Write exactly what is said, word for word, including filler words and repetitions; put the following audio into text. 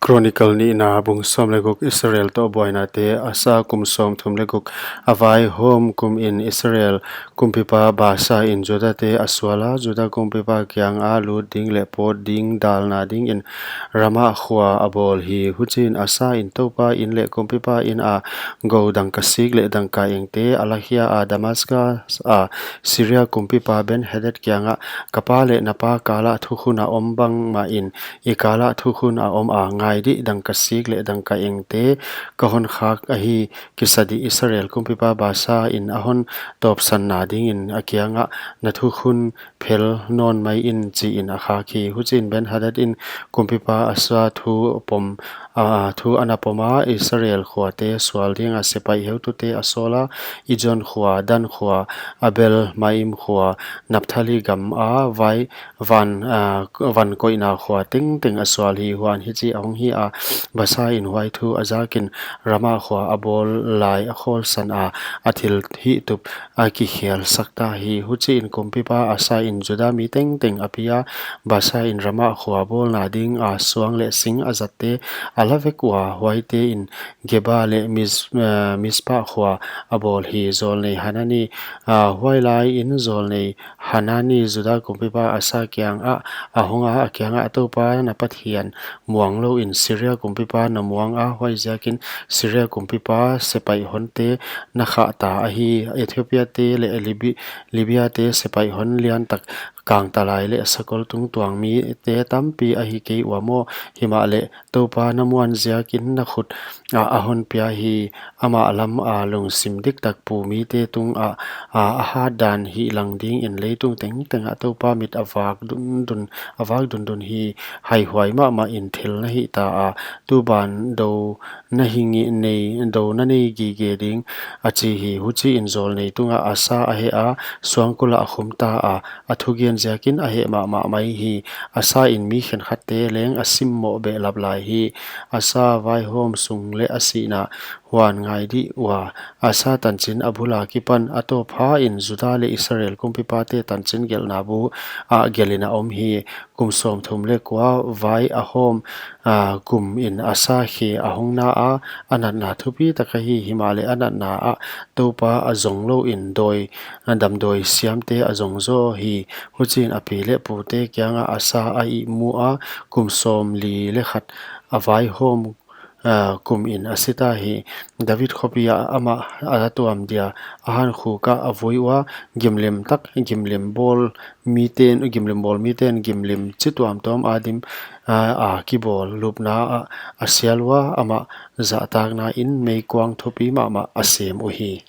Chronicle nihna bung sawm leh guk. Israel toh buainate. Asa kum sawmthum leh guk a vaihawm kumin Israel kumpipa Baasa in Judate a sual a, Juda kumpipa kianga lut ding leh pawt ding dalna dingin Rama khua a bawl hi. Huchiin Asa in Toupa in leh kumpipa ina gou dangkasik leh dangkaengte a lakhia a, Damaskas a Siria kumpipa Ben-hadad kiangah, Ka pa leh na pa kala thukhun a om bangmahin i kala thukhun a om a, ngai dih, dangkasik leh dangkaengte ka hon khak ahi. Kisa dih, Israel kumpipa Baasa in a hon tawpsanna dingin a kiangah na thukhun phel nawn mai in, chiin a khak hi. Huchiin Ben-hadad in kumpipa Asa thu pom, a, thu ana pom a, Israel khuate sual dinga sepaih heutute a sawl a, Ijon khua, Dan khua, Abel-maim khua, Naphtali gama vai van, a, van koihna khua tengteng a sual hi. Huan hichi ahong hi a, Baasa in huai thu a zakin Rama khua a bawl lai a khawlsan a, a thilhihtup a kikhelsak ta hi. Huchiin kumpipa Asa in Juda mi tengteng a pi a, Baasa in Rama khua bawlna dinga suang leh sing a zatte a la vek ua, huaite in Geba leh Miz-, eh, Mizpa khua a bawl hi. Zawlnei Hanani, a, huai laiin zawlnei Hanani Juda kumpipa Asa kiangah a hong a, a kiangah, Toupa na Pathian muang louin Siria kumpipa na muang a, huaiziakin Siria kumpipa sepaih honte na khah ta ahi. Ethiopia te leh Libi-, Libia te sepaih hon liantak kangtalai leh sakol tungtuang mite tampi ahi kei ua maw? Himahleh Toupa na muan ziakin na khut ah a hon pia hi. Amah lama lungsim diktak pu mite tungah, a, a hat dan hihlang dingin leitung tengtengah Toupa mit a vak dundun, a vak dundun hi. Haihuai mahmahin thil na hih ta a, tu ban dou na hi nge-, nei, dou na nei gige ding, a chi hi. Huchiin zawlnei tungah Asa a heh a, suangkul ah a khum ta a, a thugen ziakin a heh mahmah mai hi. Asa in mi khenkhatte leng a simmoh behlap lai hi. Asa vaihawm sung leh a sihna. Huan ngai dih ua, Asa tanchin a bul akipan a tawp phain Juda leh Israel kumpipate tanchin gelhna bu ah gelhin a om hi. Kum sawmthum leh kua vai a hawm, a, kumin Asa khe a hong na a, a natna thupi tak ahi. Himahleh a natna ah Toupa a zong louin dawi, a, damdawi siamte a zong zaw hi. Huchiin a pi leh pute kiangah Asa a ihmu a, kum sawmli leh khat a vaihawm, a, kumin a si ta hi. David khopi ah amah a tuam dia a hankhuk ah a vui ua, gimlim tak, gimlim bawl miten, gimlim bawl miten gimlim chi tuamtuam a dim, a, a kibawl lupna ah a sial ua, amah zahtakna in meikuang thupi mahmah a sem uhi.